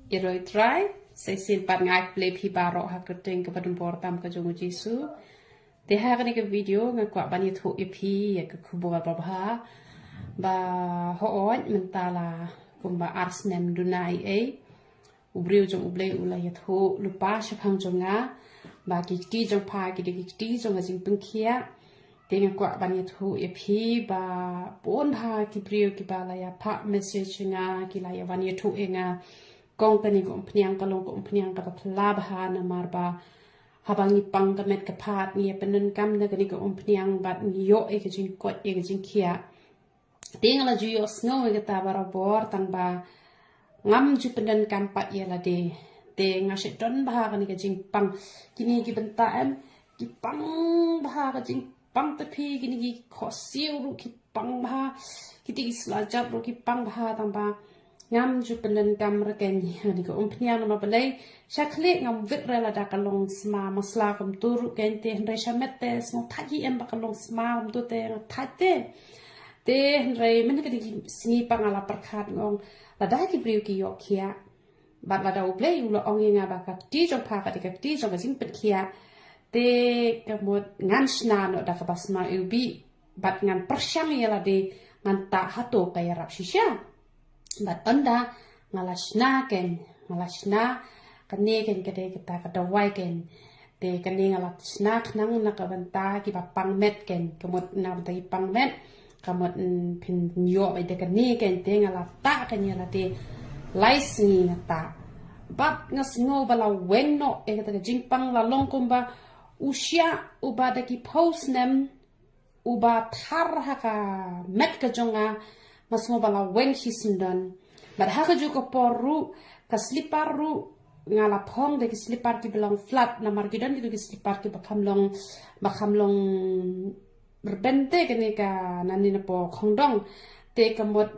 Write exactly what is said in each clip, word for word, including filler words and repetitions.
Ïa roi trai, sa shisien pat nga ai khublei phi baroh ha ka kyrteng kaba donbor tam ka jong u Jisu. Te ha kane ka video nga kwah ban ïathuh ïa phi ïa ka khubor babha ba hooid mynta la kumba ar snem duna ei ei u briew jong U Blei u la ïathuh lypa shaphang jong nga ba ki kti jong pha ki dei ki kti jong ka jingpynkhiah. Te nga kwah ban ïathuh ïa phi ba bun bha ki briew kiba la ïa phah message ïa nga, ki la ïa wan ïathuh ïa nga. Kong kane ka umphniang ka long ka umphniang kaba phylla bha namar ba haba ngi pang ka met ka phad ngi ïa pyndonkam da kane ka umphniang bad ngi ïoh ïa ka jingkoit ïa ka jingkhiah. Te nga la ju ïohsngew ïa kata barabor tang ba ngam ju pyndonkam pat ïa lade. Te nga shet don bha kane ka jingpang. Kine ki bynta em, ki pang bha ka jingpang te phi, kine ki khohsiew ruh ki pang bha, kiti ki slajat ruh ki pang bha tang ba ngam ju pyndonkam rkeiñ ïa kane ka umphniang namar balei sha khlieh ngam wit re lada ka long sma masla kumtu ruh keiñ te hynrei sha met te sngew thait hi em ba ka long sma kumtu te nga thait te. Te hynrei mynta ka dei ki sngi pat nga la pyrkhat nga ong lada ki briew ki ïoh khiah bad lada U Blei u la ong ïa nga ba ka kti jong pha ka dei ka kti jong ka jingpynkhiah. Te ka mut ngan shna noh da kaba sma iwbih bad ngan pyrshang ïa lade ngan tah hato ka ïarap shisha. Bad ynda nga la shna keiñ, nga la shna kane keiñ ka dei kata ka dawai keiñ. Te kane nga la shna khnang na ka bynta kiba pang met keiñ, ka mut na ka bynta ki pang met, ka mut phin ïoh beit da kane keiñ te nga la tah keiñ ïa lade lai sngi nga tah. Bad nga sngew ba la weng noh ïa kata ka jingpang la long kumba u shiah uba da ki phew snem uba thar ha ka met ka jong nga, nga sngew ba la weng shisyndon. Bad ha kajuh ka por ruh ka slipar ruh nga la phong da ki slipar kiba long flat namar ki don kito ki slipar kiba kham long, ba kham long rben te kane ka nangne napoh khongdong. Te ka mut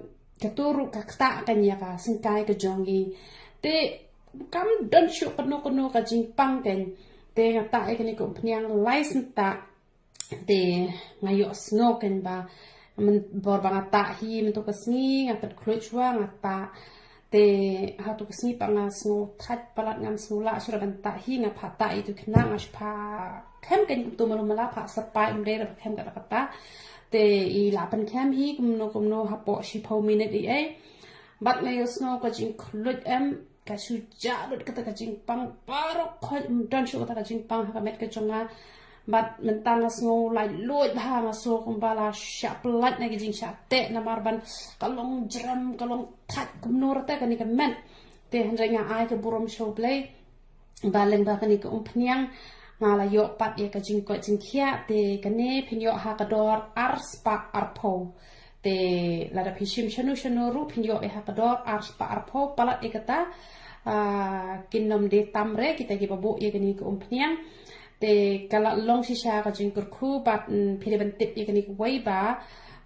kato ruh ka ktah keiñ ïa ka syngkai ka jong ngi. Te kam don shuh kano kano ka jingpang keiñ. Te nga tah ïa kane ka umphniang lai snem tah. Te nga ïohsngew keiñ ba mynbor ba nga tah hi mynta ka sngi nga pynkhluit shuwa nga tah. Te hato ka sngi pat nga sngew thait palat ngam sngew lah shuh ban tah hi nga phah tah ïa itu khynnah nga shu phah khem keiñ kumto malu mala phah syrpai um dei re phah khem kata kata. Te i la pynkhem hi kumno kumno hapoh shiphew minit ei ei. Bad nga ïohsngew ka jingkhluit em ka shu jah lut kata ka jingpang baroh khoit ym don shuh kata ka jingpang ha ka met ka jong nga. Bad mynta nga sngew laitluid bha nga sngew kumba la shah pyllait na ki jingshah teh namar ban ka long jrem ka long thait kumno rta kane ka met. Te hynrei nga ai ka burom sha U Blei ba lyngba kane ka umphniang nga la ïoh pat ïa ka jingkoit jingkhiah te kane phin ïoh ha ka dor ar spah arphew. Te lada phi shim shano shano ruh phin ïoh ïa ha ka dor ar spah arphew palat ïa kata. Ah, kin nym dei tam re kita kiba buh ïa kane ka umphniang. Te ka la long shisha ka jingkyrkhu bad, mm, phi dei ban tip ïa kane kawei ba,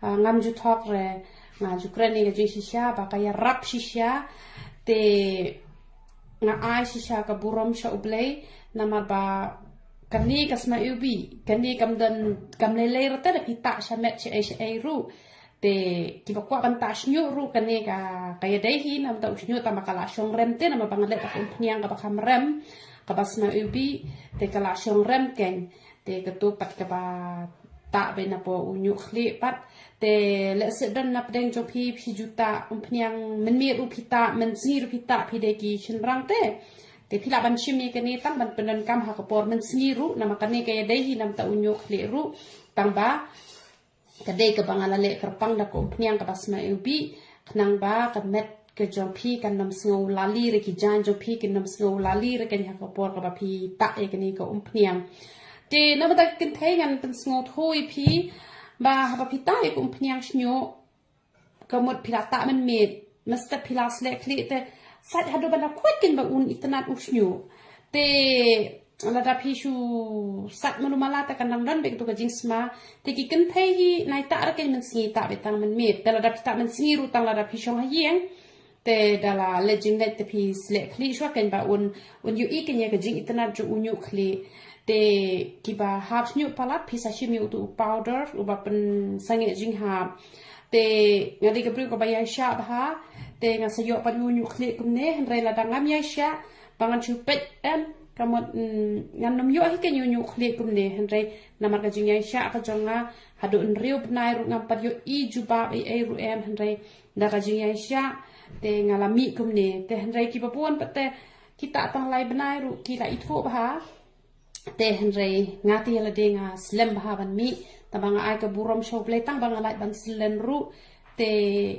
ah, ngam ju thok re nga ju kren ïa ka jingshisha ba ka ïarap shisha. Te nga ai shisha ka burom sha U Blei namar ba kane ka sma iwbih kane kam don kam lei lei rta da phi tah sha met sha ei sha ei ruh. Te kiba kwah ban tah shñiuh ruh kane ka ka ïadei hi namar ta u shñiuh tang ba ka la shong rem te namar ba nga leh ka umphniang kaba kham rem kaba sma iwbih te ka la shong rem keiñ. Te kato pat kaba tah beit napoh u ñiuh khlieh pat. Te lehse don na pdeng jong phi phi ju tah umphniang mynmiet ruh phi tah mynsngi ruh phi tah phi dei ki shynrang te. Te phi lah ban shim ïa kane tang ban pyndonkam ha ka por mynsngi ruh namar kane ka ïadei hi namar ta u ñiuh khlieh ruh tang ba ka dei kaba nga la leh kyrpang da ka umphniang kaba sma iwbih khnang ba ka met ka jong phi kan nym sngew lali re ki jaiñ jong phi kin nym sngew lali re keiñ ha ka por kaba phi tah ïa kane ka umphniang. Te namar ta ka kynthei ngan pynsngewthuh ïa phi ba haba phi tah ïa ka umphniang shñiuh ka mut phi la tah mynmiet mynstep phi la sleh khlieh te sait haduh ban da khuid keiñ ba un itynnad u shñiuh. Te lada phi shu sait malu mala te kan dang don beit kato ka jingsma. Te ki kynthei hi nai tah re keiñ mynsngi tah beit tang mynmiet te lada phi tah mynsngi ruh tang lada phi shong ha ïing. Te da la leit jingleit te phi sleh khlieh shuwa keiñ ba un un ïohi keiñ ïa ka jingitynnad jong u ñiuh khlieh. Te kiba hap shñiuh palat phi sa shim ïa uto u powder uba pynsangeh jinghap. Te nga dei ka briew kaba ïaishah bha, te nga sa ïoh pat ïa u ñiuh khlieh kumne, hynrei lada ngam ïaishah ba ngan shu peit em, ka mut, mm, ngan nym ïoh hi ka ñiuh ñiuh khlieh kumne, hynrei namar ka jingïaishah ka jong nga, haduh hynriew bnai ruh ngam pat ïohi jubab ei ei ruh em, hynrei da ka jingïaishah te nga la mih kumne. Te hynrei kiba bun pat te kita tang lai bnai ruh ki la ithuh bha. Te hynrei nga te ïa lade nga slem bha ban mih, tang ba nga ai ka burom sha U Blei tang ba nga lah ban syllen ruh. Te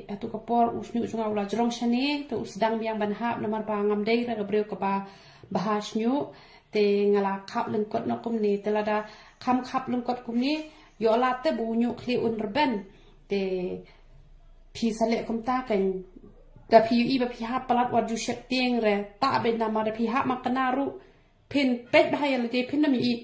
hato ka por u shñiuh jong nga u la jrong shane, te u sdang biang ban hap namar ba ngam dei ruh ka briew kaba bha shñiuh. Te nga la khap lyngkot noh kumne, te lada kham khap lyngkot kumne, ïoh lad te ba u ñiuh khlieh un rben. Te phi sa leh kumta kan, da phi ïohi ba phi hap palat wat ju shet tieng re, ta beit namar da phi hap ma kane ruh phin peit bha ïa lade phin nym ïohi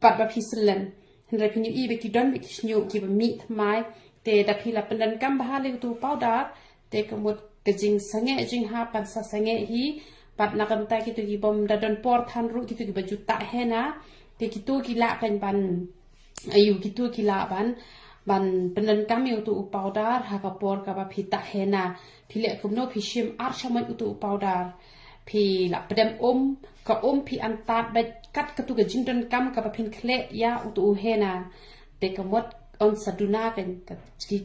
pat ba phi syllen. Hynrei phin ïohi ba ki don ba ki shñiuh kiba mih thymmai. Te da phi la pyndonkam bha lei utu u powder, te ka mut ka jingsangeh jinghap kan sa sangeh hi. Pat na ka bynta kito ki bym da don por than ruh, kito kiba ju tah henna, te kito ki lah kan ban, aïu, kito ki lah ban, ban pyndonkam ïa utu u powder ha ka por kaba phi tah henna. Phi leh kumno? Phi shim ar shamoit utu u powder, phi la pdem um, ka um phi antad beit kat katu ka jingdonkam kaba phin khleh ïa utu u henna. Te ka mut un sa duna ka, ka,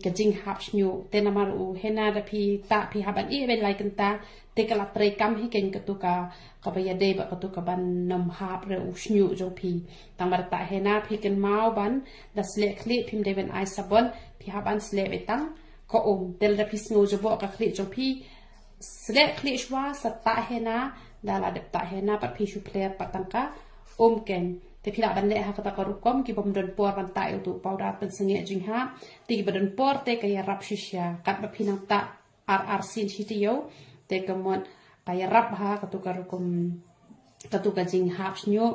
ka jinghap shñiuh. Te namar u henna da phi tah phi hap ban ïeh beit lai kynta, te ka la trei kam hi kan katu ka, kaba ïadei bad katu kaban nym hap re u shñiuh jong phi. Tang ba da tah henna phi kynmaw ban, da sleh khlieh phim dei ban ai sabon, phi hap ban sleh beit tang ka um. Te lada phi sngew jaboh ka khlieh jong phi, sleh khlieh shuwa sa tah henna, da la dep tah henna pat phi shu pler pat tang ka um kan. Te phi lah ban leh ha kata ka rukom, ki bym don por ban tah ïa utu u powder pynsangeh jinghap. Te kiba don por te ka ïarap shisha, katba phi nang tah ar ar sien shi taïew, te ka mut ka ïarap ha katu ka rukom, katu ka jinghap shñiuh.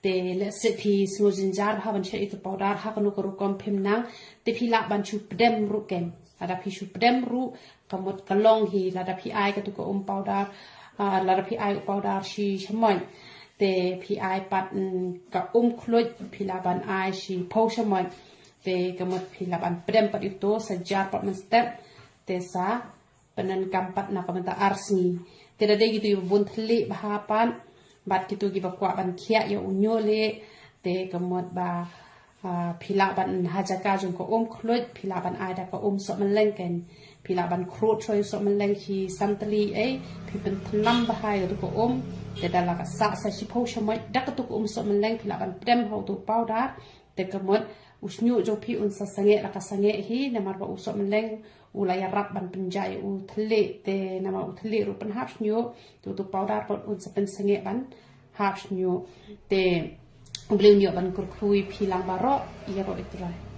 Te lehse phi sngew jynjar bha ban shah ïa utu u powder ha kano ka rukom phim nang, te phi lah ban shu pdem ruh kan. Lada phi shu pdem ruh ka mut ka long hi. Lada phi ai katu ka um powder, ah, lada phi ai u powder shi shamoit, te phi ai pat, mm, ka um khluit, phi lah ban ai shiphew shamoit. Te ka mut phi lah ban pdem pat ïa utu, sa jar pat mynstep, te sa pyndonkam pat na ka bynta ar sngi. Te da dei kito kiba bun thylliej bha pat, bad kito kiba kwah ban khiah ïa u ñiuh leh, te ka mut ba, ah, phi lah ban, ha jaka jong ka um khluit, phi lah ban ai da ka um sohmylleng kan. Phi lah ban khrud shuwa ïa u sohmylleng shi san tylli ei, phi pynthnam bha ïa utu ka um. Te da la ka sah sa shiphew shamoit da katu ka um sohmylleng, phi lah ban pdem ha utu u powder. Te ka mut u shñiuh jong phi un sa sangeh la ka sangeh hi, namar ba u sohmylleng u la ïarap ban pynjah ïa u thylliej. Te namar u thylliej ruh pynhap shñiuh, te utu u powder pat un sa pynsangeh ban hap shñiuh. Te U Blei un ïoh ban kyrkhu ïa phi lang baroh, ïaroh ïa U Trai.